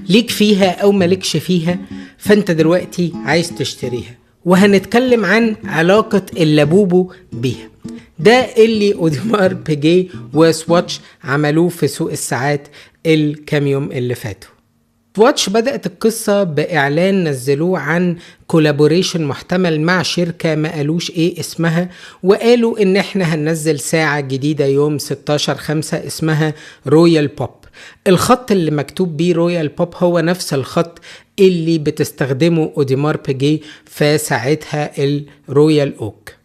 ليك فيها او مالكش فيها، فانت دلوقتي عايز تشتريها، وهنتكلم عن علاقة اللابوبو بيها. ده اللي اوديمار بيجي وسواتش عملوه في سوق الساعات الكام يوم اللي فاتوا. سواتش بدأت القصة بإعلان نزلوه عن collaboration محتمل مع شركة ما قالوش ايه اسمها، وقالوا ان احنا هننزل ساعة جديدة يوم 16/5 اسمها Royal Pop. الخط اللي مكتوب بيه Royal Pop هو نفس الخط اللي بتستخدمه اوديمار بيجي في ساعتها ال Royal Oak.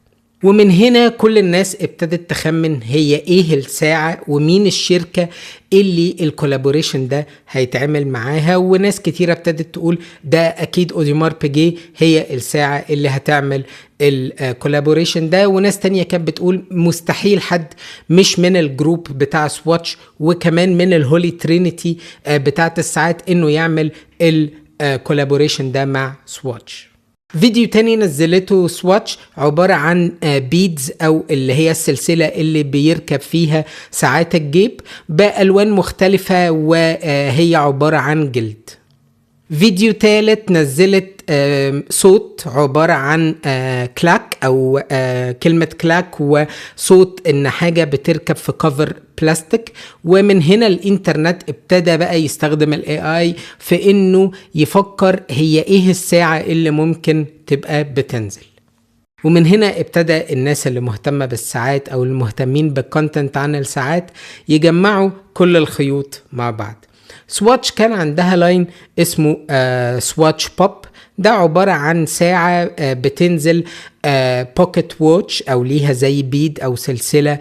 ومن هنا كل الناس ابتدت تخمن هي ايه الساعة ومين الشركة اللي ال collaboration ده هيتعمل معاها، وناس كتيرة ابتدت تقول ده اكيد اوديمار بيجي هي الساعة اللي هتعمل ال collaboration ده، وناس تانية كانت بتقول مستحيل حد مش من ال group بتاع سواتش وكمان من ال holy trinity بتاعت الساعات انه يعمل ال collaboration ده مع سواتش. فيديو تاني نزلته سواتش عبارة عن beads او اللي هي السلسلة اللي بيركب فيها ساعات الجيب بألوان مختلفة، وهي عبارة عن جلد. فيديو تالت نزلت صوت عبارة عن click او كلمة click وصوت ان حاجة بتركب في cover بلاستيك. ومن هنا الانترنت ابتدى بقى يستخدم ال AI في انه يفكر هي ايه الساعة اللي ممكن تبقى بتنزل. ومن هنا ابتدى الناس اللي مهتمة بالساعات او المهتمين بال content عن الساعات يجمعوا كل الخيوط مع بعض. سواتش كان عندها line اسمه سواتش بوب، ده عبارة عن ساعة بتنزل pocket watch او ليها زي bead او سلسلة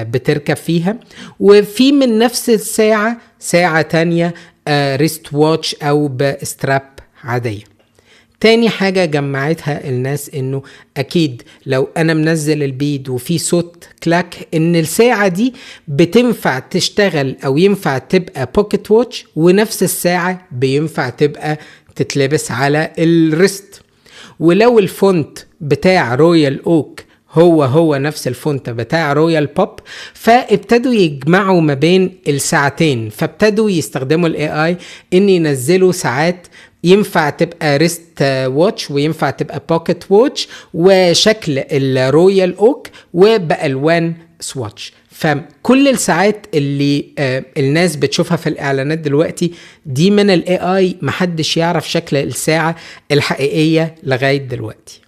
بتركب فيها، وفي من نفس الساعة ساعة تانية wrist watch او ب strap عادية. تاني حاجة جمعتها الناس انه اكيد لو انا منزل ال bead وفي صوت click ان الساعة دي بتنفع تشتغل او ينفع تبقى pocket watch، ونفس الساعة بينفع تبقى تتلبس على ال wrist. ولو ال font بتاع Royal Oak هو هو نفس ال font بتاع Royal Pop، فابتدوا يجمعوا ما بين الساعتين، فابتدوا يستخدموا ال AI ان ينزلوا ساعات ينفع تبقى wrist watch وينفع تبقى pocket watch وشكل ال Royal Oak وبالوان سواتش. فكل الساعات اللي الناس بتشوفها في الاعلانات دلوقتي دي من ال AI، محدش يعرف شكل الساعة الحقيقية لغاية دلوقتي.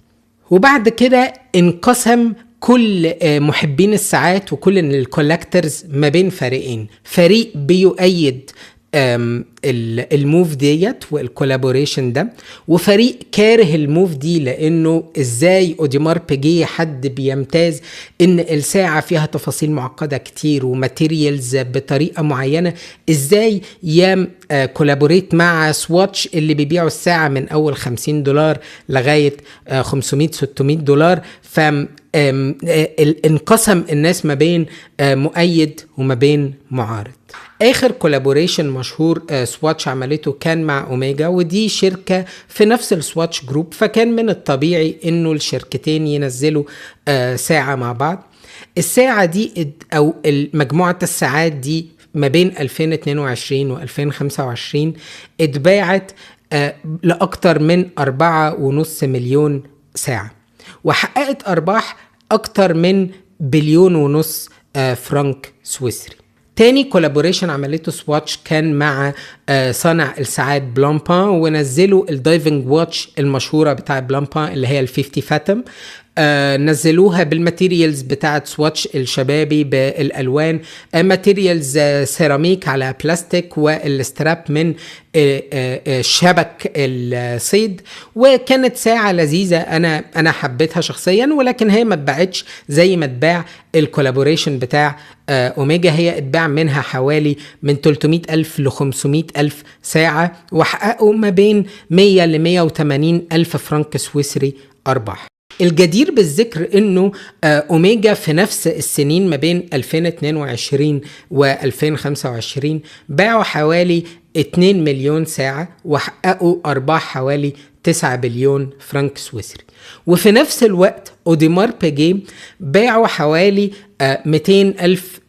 وبعد كده انقسم كل محبين الساعات وكل ال collectors ما بين فريقين، فريق بيؤيد ال move ديت وال collaboration ده، وفريق كاره ال move دي لانه ازاي اوديمار بيجي حد بيمتاز ان الساعة فيها تفاصيل معقدة كتير و materials بطريقة معينة، ازاي ي collaborate مع سواتش اللي بيبيعوا الساعة من اول $50 لغاية 500-600 دولار. ف انقسم الناس ما بين مؤيد وما بين معارض. اخر collaboration مشهور سواتش عملته كان مع اوميجا، ودي شركة في نفس السواتش group، فكان من الطبيعي انه الشركتين ينزلوا ساعة مع بعض. الساعة دي او مجموعة الساعات دي ما بين 2022 و 2025 اتباعت لأكتر من 4.5 مليون ساعة، وحققت أرباح أكتر من 1.5 بليون فرنك سويسري. تاني collaboration عملته سواتش كان مع صانع الساعات بلانبان، ونزلوا ال diving watch المشهورة بتاع بلانبان اللي هي ال 50 Fathoms. نزلوها بال materials بتاعت سواتش الشبابي بالالوان، materials سيراميك على بلاستيك، وال strap من شبك الصيد، وكانت ساعة لذيذة، انا حبيتها شخصيا، ولكن هي ما اتباعتش زي ما اتباع ال collaboration بتاع اوميجا. هي اتباع منها حوالي من 300 ألف ل 500 ألف ساعة، وحققوا ما بين 100 ل 180 ألف فرنك سويسري أرباح. الجدير بالذكر انه اوميجا في نفس السنين ما بين 2022 و 2025 باعوا حوالي 2 مليون ساعة وحققوا أرباح حوالي 9 بليون فرنك سويسري. وفي نفس الوقت أوديمار بيجيه باعوا حوالي 200 ألف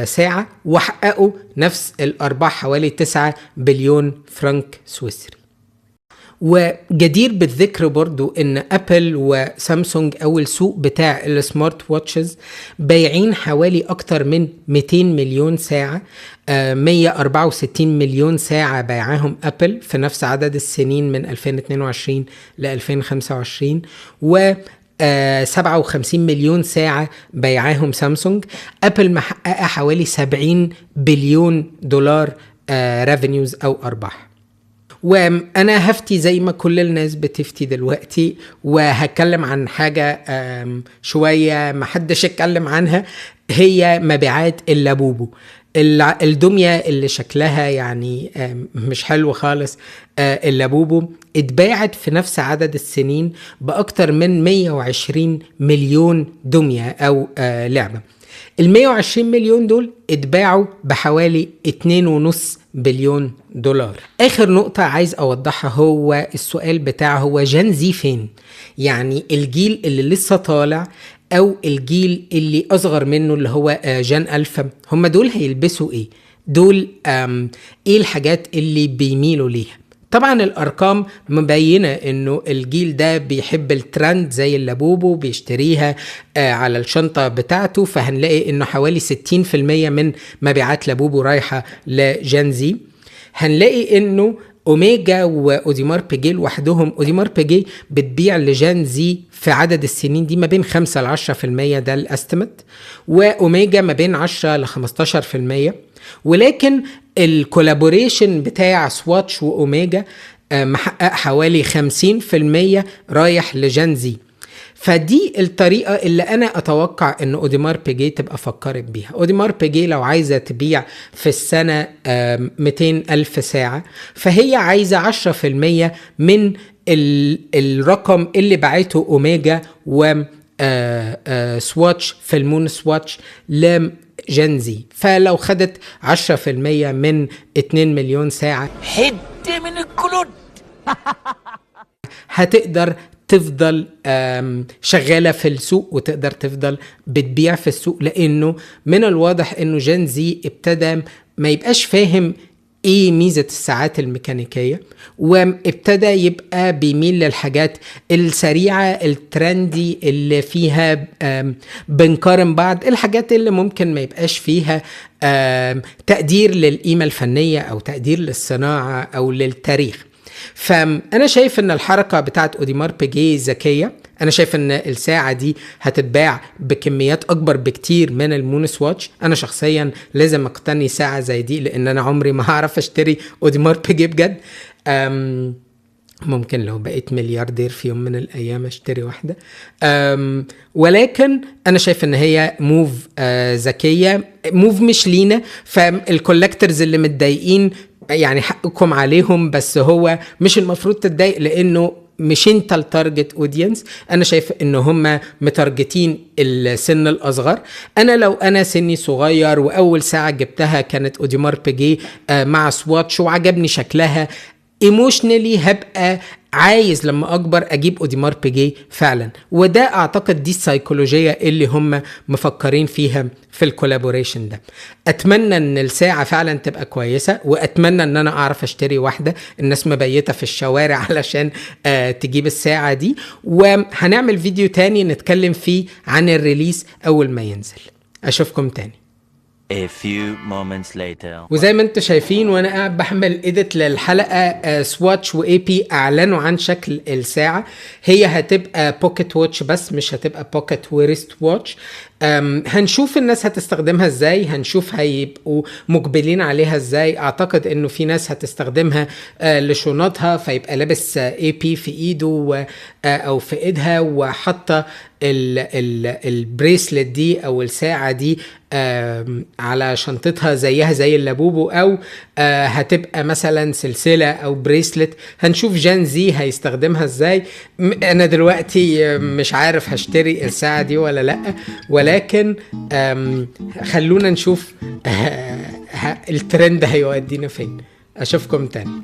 ساعة وحققوا نفس الأرباح حوالي 9 بليون فرنك سويسري. وجدير بالذكر برضو ان ابل وسامسونج اول سوق بتاع ال smart watches بايعين حوالي اكتر من 200 مليون ساعة، 164 مليون ساعة بايعاهم ابل في نفس عدد السنين من 2022 ل 2025، و 57 مليون ساعة بيعاهم سامسونج. ابل محققة حوالي 70 بليون دولار revenues او ارباح. وانا هفتي زي ما كل الناس بتفتي دلوقتي، وهتكلم عن حاجة شوية ما حدش اتكلم عنها، هي مبيعات اللابوبو، الدمية اللي شكلها يعني مش حلو خالص. اللابوبو اتباعت في نفس عدد السنين بأكتر من 120 مليون دمية أو لعبة. ال 120 مليون دول اتباعوا بحوالي 2.5 بليون دولار. آخر نقطة عايز أوضحها هو السؤال بتاع هو Gen Z فين؟ يعني الجيل اللي لسه طالع أو الجيل اللي أصغر منه اللي هو Gen Alpha، هم دول هيلبسوا إيه؟ دول إيه الحاجات اللي بيميلوا ليها؟ طبعا الارقام مبينة انه الجيل ده بيحب الترند زي اللابوبو، بيشتريها على الشنطة بتاعته، فهنلاقي انه حوالي 60% من مبيعات لابوبو رايحة ل Gen Z. هنلاقي انه اوميجا واوديمار بيجي لوحدهم، اوديمار بيجي بتبيع ل Gen Z في عدد السنين دي ما بين 5 ل 10%، ده ال estimate، واوميجا ما بين 10 ل 15%. ولكن ال collaboration بتاع سواتش واوميجا محقق حوالي 50% رايح ل Gen Z. فدي الطريقة اللي أنا أتوقع إن أوديمار بيجي تبقى فكرت بيها. أوديمار بيجي لو عايزة تبيع في السنة 200 ألف ساعة، فهي عايزة 10% من الرقم اللي باعته أوميجا و سواتش في ال MoonSwatch ل Gen Z. فلو خدت 10% من 2 مليون ساعة حتة من الكلود هتقدر تفضل شغالة في السوق وتقدر تفضل بتبيع في السوق، لأنه من الواضح أنه Gen Z ابتدى ما يبقاش فاهم ايه ميزة الساعات الميكانيكية، وابتدى يبقى بيميل للحاجات السريعة ال trendy اللي فيها بنقارن بعض الحاجات اللي ممكن ما يبقاش فيها تقدير للقيمة الفنية أو تقدير للصناعة أو للتاريخ. فأنا شايف أن الحركة بتاعت أوديمار بيجي ذكية. أنا شايف أن الساعة دي هتتباع بكميات أكبر بكتير من ال MoonSwatch. أنا شخصيا لازم أقتني ساعة زي دي، لأن أنا عمري ما هعرف أشتري أوديمار بيجي بجد. ممكن لو بقيت ملياردير في يوم من الأيام أشتري واحدة. ولكن أنا شايف أن هي move ذكية، move مش لينا. فال collectors اللي متضايقين يعني حقكم عليهم، بس هو مش المفروض تتضايق لأنه مش انت ال target audience. انا شايف ان هم متارجتين السن الاصغر. انا لو انا سني صغير واول ساعة جبتها كانت اوديمار بيجي مع سواتش وعجبني شكلها، emotionally هبقى عايز لما اكبر اجيب اوديمار بيجي فعلا. وده اعتقد دي السيكولوجية اللي هم مفكرين فيها في ال collaboration ده. اتمنى ان الساعة فعلا تبقى كويسة، واتمنى ان انا اعرف اشتري واحدة. الناس مبيتة في الشوارع علشان تجيب الساعة دي. وهنعمل فيديو تاني نتكلم فيه عن ال release اول ما ينزل. اشوفكم تاني. A few moments later. وزي ما انتم شايفين وانا قاعد بحمل edit للحلقة، سواتش و AP اعلنوا عن شكل الساعة. هي هتبقى pocket watch بس، مش هتبقى pocket و wrist watch. هنشوف الناس هتستخدمها ازاي، هنشوف هيبقوا مقبلين عليها ازاي. اعتقد انه في ناس هتستخدمها لشنطها، فيبقى لابس AP في ايده او في ايدها، وحاطه ال bracelet دي او الساعة دي على شنطتها زيها زي اللابوبو، او هتبقى مثلا سلسلة او bracelet. هنشوف Gen Z هيستخدمها ازاي. انا دلوقتي مش عارف هشتري الساعة دي ولا لا، ولكن خلونا نشوف الترند هيودينا فين. اشوفكم تاني.